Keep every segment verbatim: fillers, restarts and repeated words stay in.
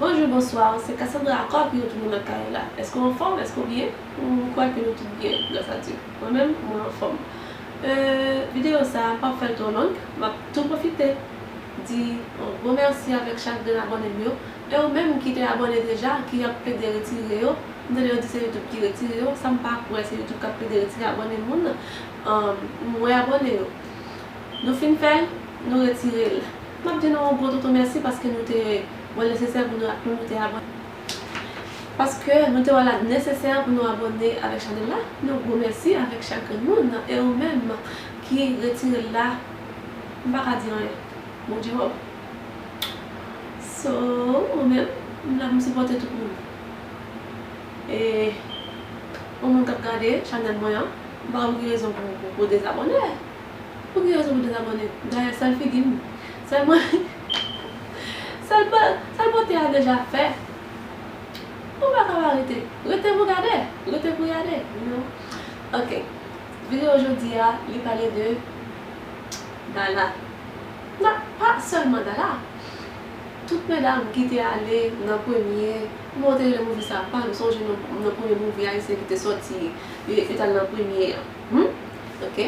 Bonjou, bonswa, se Cassandra ankò ki retounen nan kay la. Èske w anfòm? Èske w byen? M kwè ke nou tout byen, gras a Dye. Mwen menm, mwen anfòm. Euh, videyo sa a, m p ap fè l twò long, m ap tou pwofite di yon gwo mèsi avèk chak grenn abòne m yo. E ou menm ki te abòne deja, ki ap plede retire yo, m tande yo di se YouTube ki retire yo, sa m pa kwè, se YouTube k ap plede retire abòne moun. Ahn, m wè abòne yo. Nou fin fè l, nou retire l. M ap di nou yon gwo tonton mèsi paske nou te wè l nesesè pou nou, nou te abòne. Paske nou te wè l nesesè pou nou abòne avèk chanèl la. Yon gwo mèsi avèk chak grenn moun. E ou menm ki retire l la, m pa ka di anyen. Bondye wè w. So, ou menm, m la pou m sipòte tout moun. E yon moun k ap gade chanèl mwen an, m pa wè pou ki rezon pou, pou, pou dezabòne. Pou ki rezon pou dezabòne? Dayè, sèl figi m, sèl mwen, sèl bò-, sèl bòte a deja fè. Ou pa ka pa rete. Rete pou gade. Rete pou gade, you know. Ok. Videyo jodi a, li pale de Dala. Non, pa sèlman Dala. Tout medam ki te ale nan premye, kòman yo te rele movie sa? M pa janm sonje non, nan premye movie ayisyen ki te sòti, yo, yo t al nan premye an. Hmm? Ok.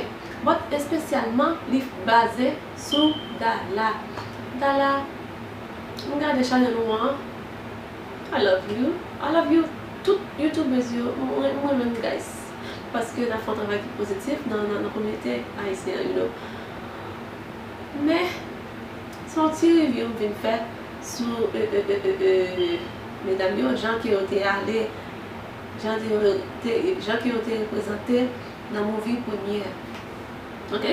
But espesyalman, li baze sou Dala. Dala, m gade chanèl ou an. I love you. I love you. Tout YouTubers yo, mwen, mwen renmen nou, guys. Paske n ap fè yon travay ki pozitif nan, nan, nan kominote ayisyen an, you know. Men, se yon ti review m vin fè sou, e, e, e, e, e, medam yo, jan ke yo te ale, jan te, te, jan ke yo te reprezante nan movie premye. Ok?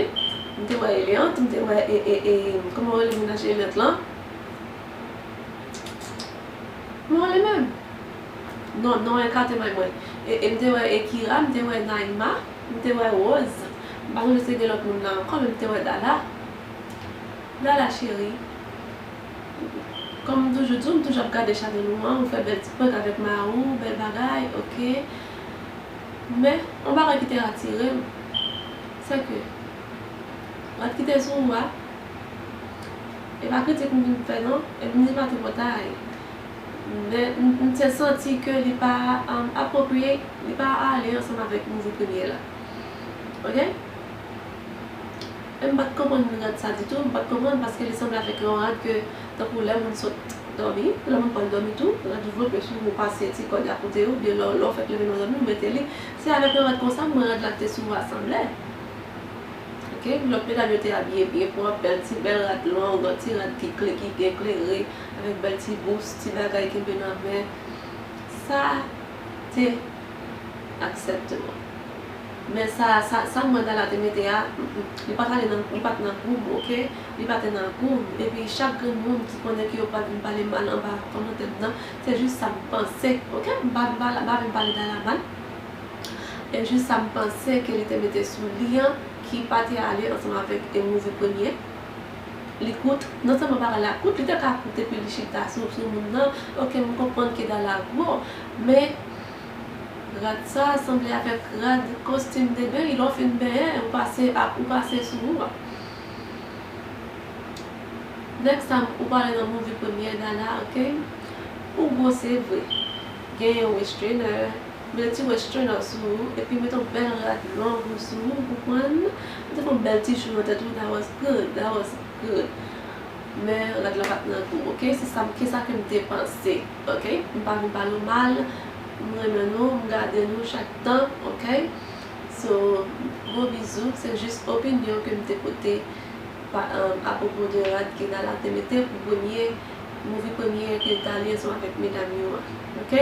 M te wè Eliante, m te wè, e, e, e, kòman yo rele mennaj Eliante lan? Kòman yo rele menm? Non, non, ekate may mwen. E, e, m te wè Ekira, m te wè Naïma, m te wè Rose. M pa sonje si te gen lòt moun la ankò, men m te wè Dala. Dala cheri, kòm m toujou di w, m toujou ap gade chanèl ou an, ou fè bèl ti prank avèk mari w, bèl bagay, ok. Men, yon bagay ki te atire m, se ke rad ki te sou ou a, e pa kritik m vin fè non, e m di pa tripotay. Men, m, m te santi ke li pa, um, apwopriye, li pa ale ansanm avèk movie premye la. Ok? E m pa t konprann rad sa ditou, m pa t konprann paske li sanble avèk yon rad ke, tankou lè moun sot dòmi, lè moun pral dòmi tou, rad ou vlope sou ou, ou pase ti kòd a kote ou, oubyen lè, lè w fèk leve nan dòmi, ou mete li. Se avèk yon rad konsa, m wè rad la te sou ou a sanble. Ok, lòt medam yo te abiye byen pwòp, bèl ti, bèl rad long, ti rad ki kle-, ki eklere, avèk bèl ti bous, ti bagay kenbe nan men. Sa te aksepte mwen. Men sa, sa, sa m wè Dala te mete a, mm, mm, li pa t ale nan, li pa t nan gou m, ok? Li pa te nan gou m. Epi chak grenn moun ki konnen ke yo pral vin pale mal anba kòmantè m nan, se jis sa m panse, ok? M pa vin pale, m pa vin pale Dala mal. E jis sa m panse ke li te mete sou li an, ki pa te ale ansanm avèk e movie premye. Li kout, non sèlman bagay la kout, li te ka kout epi li chita sou, sou moun nan. Ok, m konprann ke Dala gwo, men rad sa sanble avèk rad kostim de beny, lè w fin benyen, ou pase ap, ou pase sou ou a. Next time ou pale nan movie premye Dala, ok? Ou gwo se vre. Genyen waist trainer, mete ti waist trainer sou ou, epi mete yon bèl rad long sou ou, ou konprann? Mete yon bèl ti chou nan tèt ou, that was good, that was good. Men rad la pa t nan gou, ok? Se sa, se sa ke m te panse, ok? M pa vin pale w mal, m renmen nou, m gade nou chak tan, ok? So, gwo bizou, se jis opinyon ke m te pote pa, um, apwopo de rad ke Dala te mete pou premye, movie premye ke l t ale ansanm avèk medam yo an. Ok?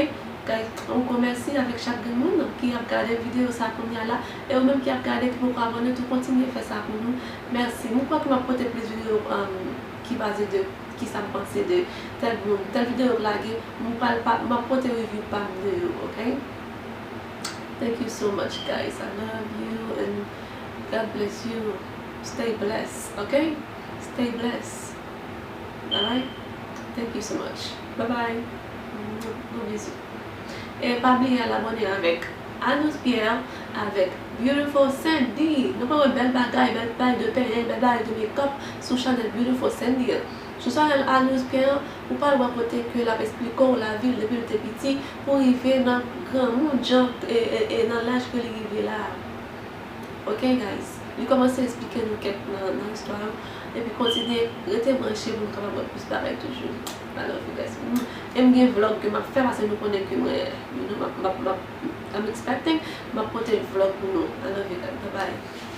Guys, yon gwo mèsi avèk chak grenn moun ki ap gade videyo sa kounye a la. E ou menm ki ap gade, ki poko abòne tou, kontinye fè sa pou nou. Mèsi. Mwen kwè ke m ap pote plis videyo, um, ki baze de kisa m panse de tèl moun, tèl videyo k lage, m pral pa, m ap pote review pa m de yo, ok? Thank you so much, guys. I love you and God bless you. Stay blessed, ok? Stay blessed. Alright? Thank you so much. Bye bye. Gwo bizou. E pa bliye al abòne avèk Anous Pierre, avèk Beautiful Sandy. Nou pral wè bèl bagay, bèl bagay de penyen, bèl bagay de makeup sou chanèl Beautiful Sandy an. Sou sa Arius gen an, ou pral wè kote ke l ap esplike w lavi l depi l te piti pou rive nan granmoun jan e, e, e nan laj ke li rive la a. Ok guys, li kòmanse esplike nou kèk nan, nan istwa yo. Epi kontinye rete branche pou nou kapab wè plis bagay toujou. I love you guys. Mm. E m gen vlog ke m ap fè paske nou konnen ke mwen, you know, m ap, m ap, m ap, I'm expecting, m ap pote vlog pou nou. I love you guys. Bye bye.